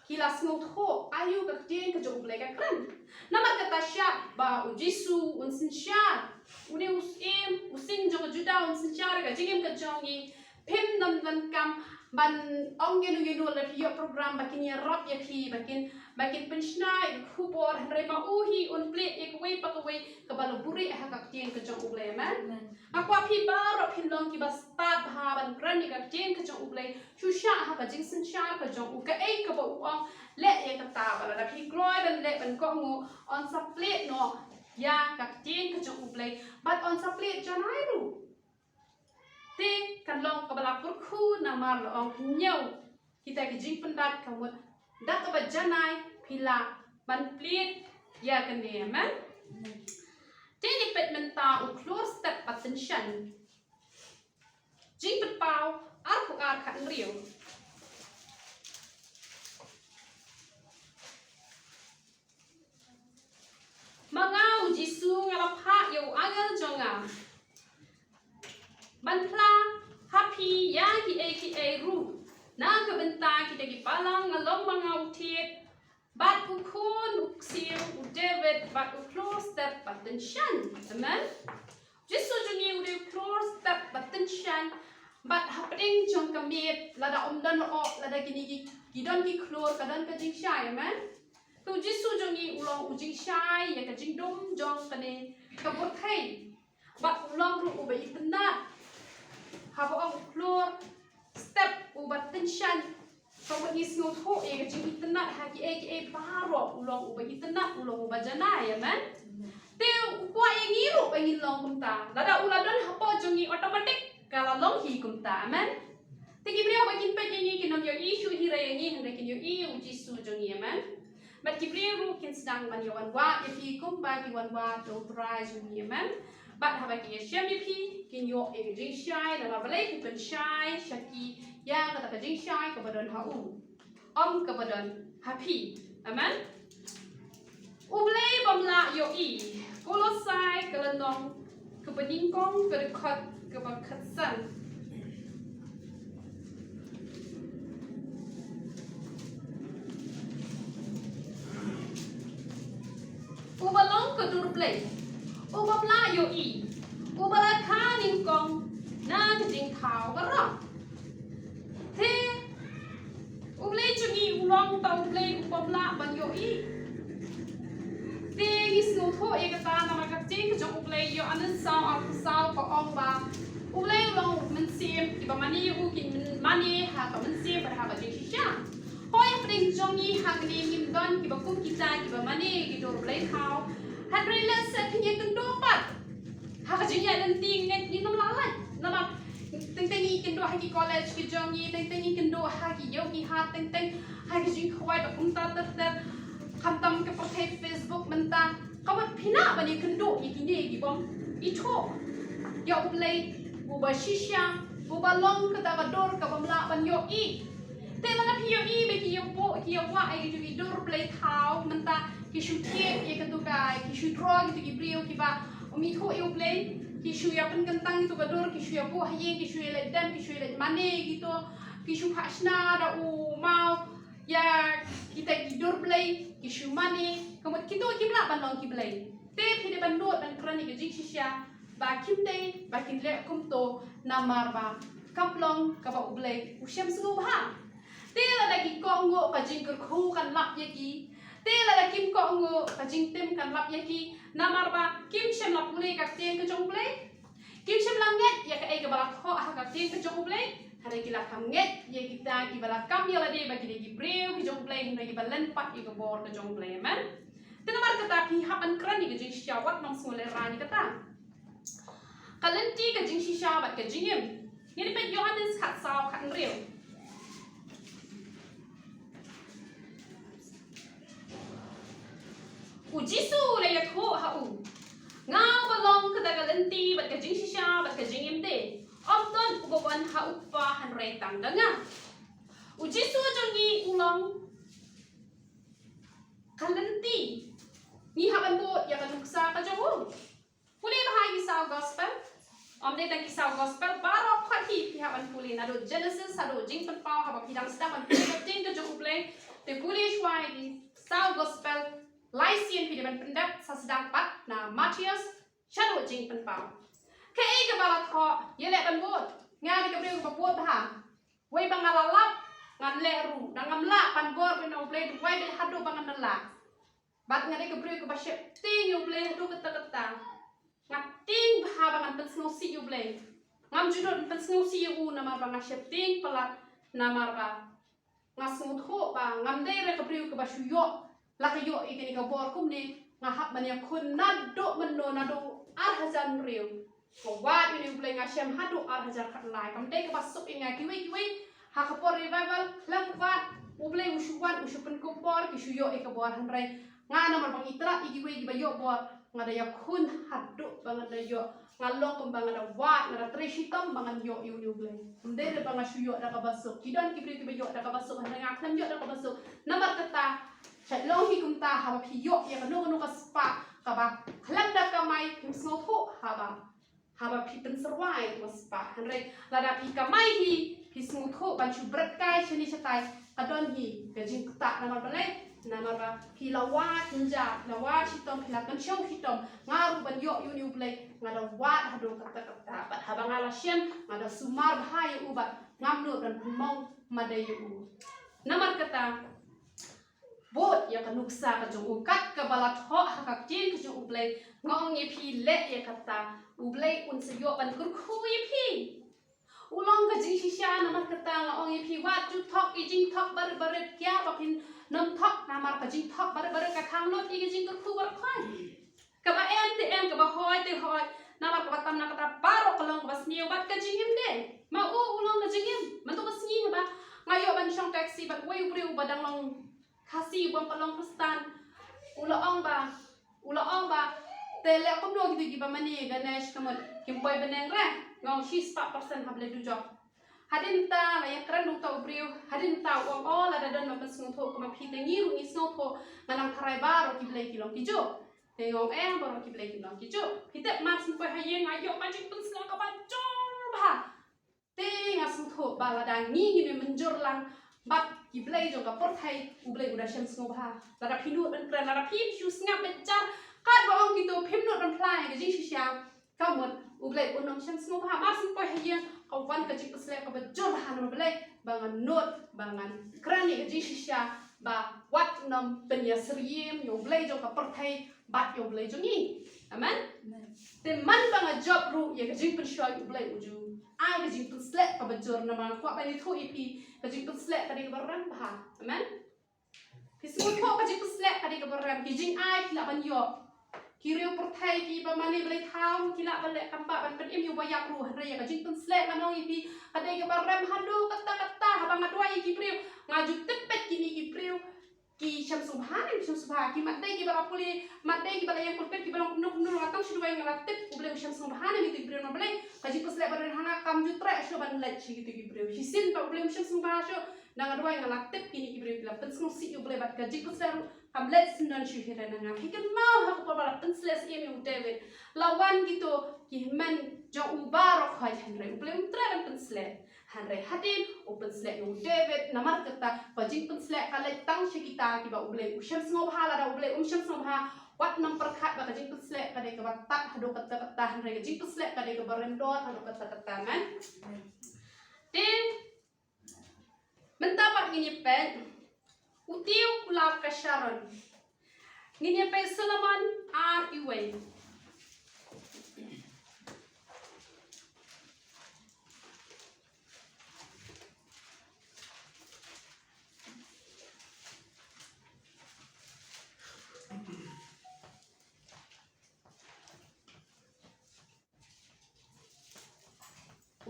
ki la sngewthuh aïu ka ktien ka jong U Blei ka kren. Namar kata shah ba u Jisu un synshar, une u syiem, u sing jong ka Judah un synshar ka jingim ka jong ngi. Phim don donkam ban ong ïano ïano lada phi ïoh program ba kin ïarap ïa phi, ba kin, ba kin pynshna ïa ka khubor, hynrei ma u hi un plied ïa kawei pa kawei kaba la buhrieh ha ka ktien ka jong U Blei. Amen. Amen. Nga kwah phi baroh phin long kiba stad bha ban kren ïa ka ktien ka jong U Blei. Shu shah ha ka jingsynshar ka jong u, kaei kaba u ong, leh ïa kata. Ba lada phi kloi ban leh ban kohnguh, yn sa plied noh ïa ka ktien ka jong U Blei bad yn sa plied janai ruh. Te kan long kaba la kyrkhu namar la ong hynñiew kita ki jingpynbeit, ka mut da kaba janai phi lah ban plied ïa kane. Amen. Te ngi peit mynta u khlur step ba tyngshaiñ. Jingpynpaw arphew ar, khathynriew. Ma nga u Jisu ki ei ruh. Na ka bynta kita ki balang nga long ma nga u thied, bad u khun u ksiew u David, bad u khlur step bad tynshan. Amen. Jisu jong ngi u dei u khlur step bad tynshan, bad hapdeng jong ka miet, lada ym don lyoh, lada kine ki, ki don ki khlur, ka don ka jingshai, amen. Te u Jisu jong ngi u long u jingshai ïa ka jingdum jong kane ka pyrthei. Bad u long ruh uba itynnad. Haba ong u khlur step uba tynshan, ka mut ngi sngewthuh ïa ka jingitynnad ha kiei kiei baroh, u long uba itynnad, u long uba janai, amen. Te u kwah ïa ngi ruh ba ngin long kumta. Lada u la don hapoh jong ngi, automatic ka la long hi kumta, amen. Te ki briew haba kin peit ïa ngi kin ym ïohi shuh hi re ïa ngi, hynrei kin ïohi ïa u Jisu jong ngi, amen. Bad ki briew ruh kin sdang ban ïa wanwad ïa phi kumba ki wanwad ïa u Trai jong ngi, amen. Bad haba ki ïashem ïa phi, kin ïoh ïa ka jingshai, namar balei phi pynshai sha ki ïa kata ka jingshai kaba don ha u, ym kaba don ha phi. Amen. U Blei bym lah ïohi. Kolosai ka lynnong kaba nyngkong, ka dkhot kaba khatsan. Uba long ka dur Blei, u bym lah ïohi, uba la kha nyngkong na ka jingthaw baroh. Te U Blei jong ngi u long uta U Blei u bym lah ban ïohi. Te ngi sngewthuh ïa kata namar ka ktien ka jong U Blei, Ïoannis saw arphew saw, ka ong ba U Blei u long u mynsiem, kiba mane ïa u kin mane ha ka mynsiem bad ha ka jingshisha. Hooid, hapdeng jong ngi hangne ngim don kiba kum kita kiba mane ïa ki dur Blei thaw. Hynrei lehse phin ïakynduh pat ha ka jingïaid lynti, ngeit ngin ym lah lait. Namar teng teng ngi kynduh ha ki college ki jong ngi, teng teng ngi kynduh ha ki ïew ki hat, teng teng ha ki jingkhawai ba kumta ter ter. Khamtam ka pyrthei Facebook mynta, ka mut phi lah ban ïakynduh ïa kine ki bym ithuh ïa U Blei uba shisha, uba long kata ka dur ka bym lah ban ïohi. Te lada phi ïohi ba ki ïa buh, ki ïa wah ïa ki dur Blei thaw mynta, ki shu thied ïa katu ka, ki shu draw ïa kitu ki briew kiba ym ithuh ïa U Blei, ki shu ïa pynkyntang ïa katu ka dur, ki shu ïa buh ha ïing, ki shu ïa leit dem, ki shu ïa leit mane ïa kitu, ki shu phah shna da u maw ïa kita ki dur Blei, ki shu mane. Ka mut kitu kim lah ban long ki blei. Te phi dei ban nud ban kren ïa ka jingshisha ba kim dei ba kin leh kumto, namar ba kam long kaba U Blei u shem sngewbha. Te lada ki kohnguh, ka jingkyrkhu kan lap ïa ki. Te lada kim kohnguh, ka jingtim kan lap ïa ki, namar ba kim shym la pule ka ktien ka jong U Blei. Kim shym la ngeit ïa kaei kaba la thoh ha ka ktien ka jong U Blei. Hynrei ki la kham ngeit ïa kita kiba la kam ïa lade ba ki dei ki briew ki jong U Blei, hynrei kiba len pat ïa ka bor ka jong U Blei. Amen. Te namar kata phi hap ban kren ïa ka jingshisha, wat nym sngewlehrain ïa kata. Ka lynti ka jingshisha bad ka jingim. Ngin peit Ïoannis khatsaw khathynriew. U Jisu u la ïathuh ha u, nga uba long kata ka lynti bad ka jingshisha bad ka jingim de. Ym don uba wan ha u Kpa hynrei tang da nga. U Jisu jong ngi u long ka lynti. Ngi hap ban bud ïa ka nuksa ka jong u. Pule bha ïa ki saw gospel. Ym dei tang ki saw gospel, baroh khoit hi phi hap ban pule, naduh Genesis haduh Jingpynpaw. Haba phi dang sdang ban pule ka ktien ka jong U Blei, te pule shuwa ïa ki saw gospel. Lai sien phi dei ban pyndep sa sdang pat na Mathaios shaduh Jingpynpaw. Kaei kaba la thoh, ïaleh ban bud. Nga dei ka briew kaba bud bha. Wei ba nga la lap, ngan leh ruh. Nang ngam lah, pynbor bha na U Blei, duwai bha haduh ba ngan da lah. Bad nga dei ka briew kaba sheptieng ïa U Blei haduh katta katta. Nga tieng bha ba ngan pynsngewsih ïa U Blei. Ngam ju nud pynsngewsih ïa u namar ba nga sheptieng palat, namar ba nga sngewthuh ba ngam dei re ka briew kaba shu ïoh la ka ïoh ïa kane ka bor kumne. Nga hap ban ïakhun naduh mynno, naduh ar hajar hynriew. Nga wad ïa une U Blei, nga shem haduh ar hajar khatlai. Kam dei kaba suk ïa nga. Kiwei kiwei ha ka por revival, khlem wad, U Blei u shu wan, u shu pynkup bor, ki shu ïoh ïa ka bor. Hynrei nga, namar ba nga itynnad ïa kiwei kiba ïoh bor, nga da ïakhun haduh ba nga da ïoh. Nga long kumba nga da wad, nga da trei shitom ba ngan ïoh ïa une U Blei. Ym dei re ba nga shu ïoh da kaba suk. Ki don ki briew kiba ïoh da kaba suk, hynrei nga khlem ïoh da kaba suk. Namar kata, shait long hi kumta, haba phi ïoh ïa kano kano ka spah kaba khlem da kamai, phim sngewthuh haba, haba phi pynsyrwa ïa ka spah. Hynrei lada phi kamai hi, Phi sngewthuh ban shu bret kai shane shatai, ka don hi ka jingktah. Namar balei? Namar ba phi la wad mynjat, la wad shitom, phi la kynshew shitom, nga ruh ban ïoh ïa une U Blei, nga da wad haduh katta katta. Bad haba nga la shem, nga da sumar bha ïa u bad ngam nud ban pynmong mada ïa u. Namar kata, bud ïa ka nuksa ka jong u, kat kaba la thoh ha ka ktien ka jong U Blei, nga ong ïa phi, leh ïa kata, U Blei un sa ïoh ban kyrkhu ïa phi. U long ka jingshisha. Namar kata nga ong ïa phi, wat ju thok ïa jingthok barit barit, kiar ba phin nym thok, namar ka jingthok barit barit ka khang lut ïa ka jingkyrkhu baroh khoit. Kaba em te em, kaba hoi te hoi, namar kaba tam na kata baroh ka long kaba sniew bad ka jingim de. Ma u, u long ka jingim. Mynta ka sngi haba nga ïoh ban shong taxi bad uwei u briew uba dang long Khasi, uba ym pat long Khristan. U la ong ba, u la ong ba, te leh kumno kito kiba mane Ganesh, ka mut kim poi bneng re. Nga ong shi spah percent hap leh dujok. Hadien ta la ïakren da uta u briew, hadien ta u ong, o, lada don ba phin sngewthuh kum ma phi te, ngi ruh ngi sngewthuh, nga nang tharai baroh ki blei ki long kijuh. Te nga ong, eh, baroh ki blei ki long kijuh. Phi tip, mar shu poi ha ïing nga ïoh ka jingpynshlur kaba jur bha. Te nga sngewthuh ba lada ngi ngim mynjur lang bad ki blei jong ka pyrthei, U Blei u da shem sngewbha. Lada phi nud ban kren, lada phi shu sngap beit jar, katba ong kito phim nud ban phla ïa ka jingshisha, ka mut U Blei un ym shem sngewbha. Mar shu poi ha ïing, ka wan ka jingpynshlur kaba jur bha. Namar balei? Ba ngan nud, ba ngan kren ïa ka jingshisha, ba wat nym pynïasyriem ïa U Blei jong ka pyrthei bad ïa U Blei jong ngi. Amen. Amen. Te man ba nga jop ruh ïa ka jingpynshoi, U Blei u ju ai ka jingpynshlur kaba jur. Namar nga kwah ban ïathuh ïa phi, ka jingpynshlur ka dei kaba rem bha. Amen. Phi sngewthuh, ka jingpynshlur ka dei kaba rem. Ki jingai ki lah ban ïoh. Ki riew pyrthei kiba mane blei thaw ki lah ban leh kam bah ban pynim ïa uba ïap ruh. Hynrei ïa ka jingpynshlur, ngan ong ïa phi, ka dei kaba rem haduh katta katta. Haba nga duwai ïa ki briew, nga ju tip beit kine ki briew ki shem sngewbha ne ym shem sngewbha. Ki mat dei kiba la pule, mat dei kiba la ïeng pulpit, kiba long kumno kumno, nga tang shu duwai nga la tip U Blei u shem sngewbha ne ym, ïa kito ki briew. Namar balei? Ka jingpynshlur ba don ha nga kam ju treh shuh ban leit sha kito ki briew. Shisien ba U Blei um shem sngewbha shuh, da nga duwai nga la tip kine ki briew ki la pynsngewsih ïa U Blei bad ka jingpynshlur ruh kam leit syndon shuh hi re na nga. Phi kynmaw ha ka por ba la pynshlur syiem ïa u David, la wan kito ki hynmen jong u baroh khoit, hynrei U Blei um treh ban pynshlur. Hynrei hadien u pynshlur ïa u David. Namar kata ka jingpynshlur ka leit tang sha kita kiba U Blei u shem sngewbha. Lada U Blei um shem sngewbha, wat nym pyrkhat ba ka jingpynshlur ka dei kaba tad haduh katta katta, hynrei ka jingpynshlur ka dei kaba rem dor haduh katta katta. Amen. Te mynta pat ngin ïa peit U Tiew Kulap ka Sharon. Ngin ïa peit Solomon ar uwei.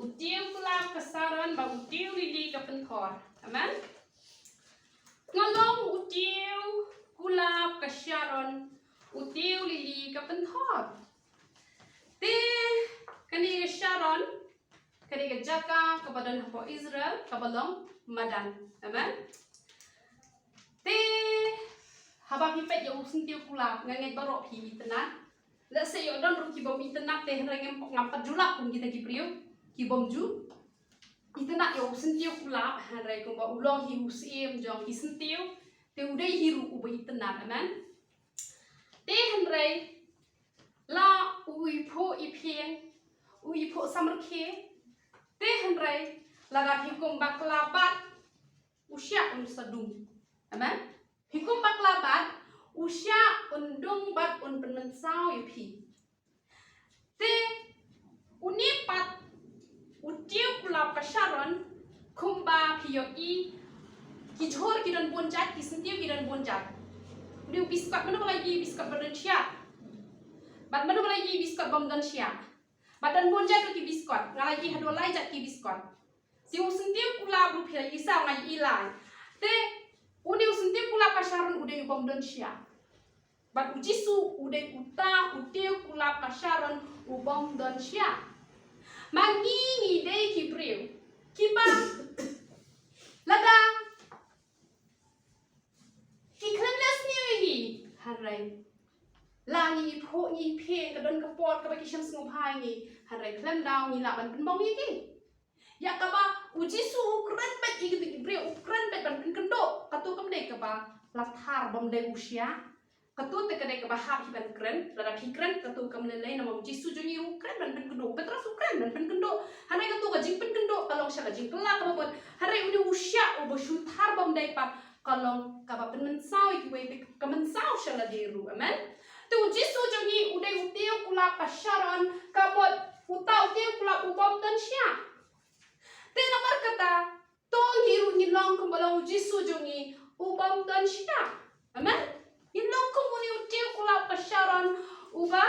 U tiew kulap ka Sharon bad u tiew lili ka pynthor. Amen. Nga long u tiew kulap ka Sharon, u tiew lili ka pynthor. Te kane ka Sharon, kane ka jaka kaba don hapoh Israel, kaba long madan. Amen. Te haba phi peit ïa u syntiew kulap, nga ngeit baroh phi itynnad. Lehse ïoh don ruh ki bym itynnad te, hynrei ngam, ngam pat ju lap kum kita ki briew ki bym ju itynnad ïa u syntiew kulap, hynrei kumba u long hi u syiem jong ki syntiew, te u dei hi ruh uba itynnad. Amen. Te hynrei la u iphuh iphieng, u iphuh samrkhie, te hynrei lada phi kum bakla bad, u shah un sa dung. Amen. Phi kum bakla bad, u shah un dung bad un pynmynsaw ïa phi. Te une pat u tiew kulap ka Sharon, kumba phi ïohi, ki jhur ki don bun jait, ki syntiew ki don bun jait. Une u biskot, mano ba la ïohi biskot ba don shiah? Bad mano ba la ïohi biskot bym don shiah? Bad don bun jait ruh ki biskot, nga la ïohi haduh lai jait ki biskot. Te u syntiew kulap ruh phi la ïohi saw, nga ïohi lai. Te une u syntiew kulap ka Sharon u dei u bym don shiah. Bad u Jisu u dei uta u tiew kulap ka Sharon u bym don shiah. Ma ngi ngi dei ki briew kiba lada ki khlem leh sniew ïa ngi, hynrei la ngi iphuh ngi iphieng, ka don ka por kaba ki shem sngewbha ïa ngi, hynrei khlem daw ngi lah ban pynmong ïa ki. Ïa kaba U Jisu u kren bad ïa kito ki briew, u kren bad ban pynkynduh. Kato kam dei kaba la thar bym dei u shiah. Kato te ka dei kaba hap hi ban kren, lada phi kren kato kam lei lei namar u Jisu jong ngi u kren ban pynkynduh. Petros u kren ban pynkynduh. Hynrei kato ka jingpynkynduh ka long sha ka jingkylla kaba mut. Hynrei une u shiah uba shu thar bym dei pat ka long kaba pynmynsaw ïa kiwei, ka mynsaw sha lade ruh. Amen. Te u Jisu jong ngi u dei u tiew kulap ka Sharon, ka mut uta u tiew kulap u bym don shiah. Te namar kata, to ngi ruh ngin long kumba long u Jisu jong ngi, u bym don shiah. Amen. Ngin long kum une u tiew kulap ka Sharon, uba,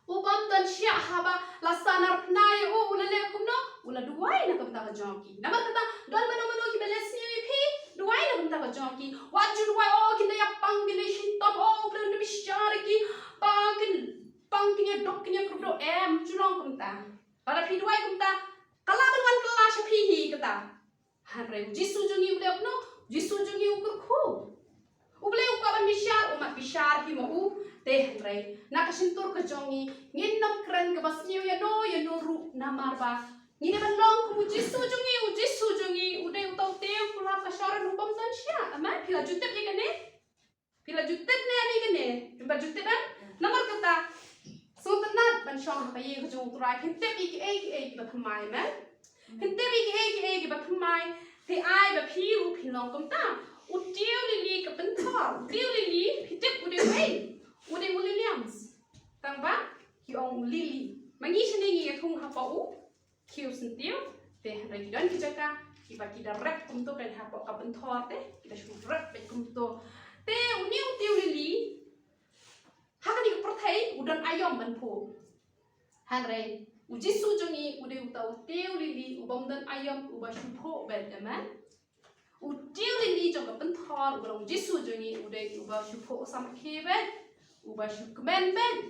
u bym don shiah. Haba la sahnarphna ïa u, u la leh kumno? U la duwai na ka bynta ka jong ki. Namar kata, don mano mano kiba leh sniew ïa phi, duwai na ka bynta ka jong ki. Wat ju duwai, oh, kin da ïa pang, kin da shitom, oh, U Blei un da bishar ïa ki, ba kin pang, kin ïa duk, kin ïa kyrduh. Em, ju long kumta. Lada phi duwai kumta, ka lah ban wan kylla sha phi hi kata. Hynrei u Jisu jong ngi u leh kumno? U Jisu jong ngi u kyrkhu. U Blei u kwah ban bishar, u mat bishar hi ma u. Te hynrei na ka shyntur ka jong ngi, ngin ym kren kaba sniew ïano ïano ruh namar ba ngin ym ban long kum u Jisu jong ngi. U Jisu jong ngi u dei uta u tiew kulap ka Sharon u bym don shiah. Amen. Phi la ju tip ïa kane? Phi la ju tip ne ani kane? Phi la ju tip, em? Namar kata, sngewtynnat ban shong ha ka ïing ka jong U Trai, phin tip ïa kiei kiei kiba thymmai, em? Phin tip ïa kiei kiei kiba thymmai. Te ai ba phi ruh phin long kumta. U tiew lili ka pynthor, u tiew lili, phi tip u dei uei? U dei u liliam. Tang ba ki ong u lili. Ma ngi shane ngi ïathung hapoh u khiew syntiew, te hynrei ki don ki jaka kiba ki da rep kumto, kan hapoh ka pynthor te ki da shu rep beit kumto. Te une u tiew lili, ha kane ka pyrthei u don aïom ban phuh. Hynrei u Jisu jong ngi u dei uta u tiew lili u bym don aïom, uba shu phuh beit, amen. U tiew lili jong ka pynthor uba long u Jisu jong ngi u dei uba shu phuh u samrkhie beit, uba shu kmen beit.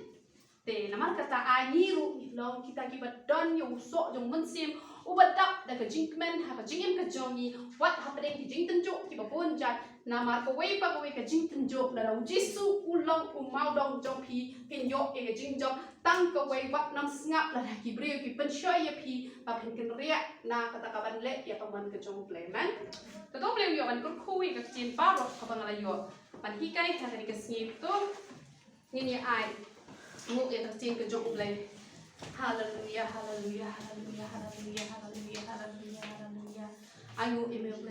Te namar kata ai ngi ruh ngi long kita kiba don ïa u soh jong u Mynsiem uba dap da ka jingkmen ha ka jingim ka jong ngi, wat hapdeng ki jingtynjuh kiba bun jait. Namar kawei pa kawei ka jingtynjuh, lada u Jisu u long u mawdong jong phi, phin ïoh ïa ka jingjop tang kawei. Wat nym sngap lada ki briew ki pynshoi ïa phi ba phin kynriah na kata kaban leh ïa ka mon ka jong U Blei, amen. Te to U Blei u ïoh ban kyrkhu ïa ka ktien baroh kaba nga la ïoh ban hikai ha kane ka sngi. To ngin ïa ai nguh ïa ka ktien ka jong U Blei. Haleluia, haleluia, haleluia, haleluia, haleluia, haleluia, haleluia. Ai nguh ïa me U Blei.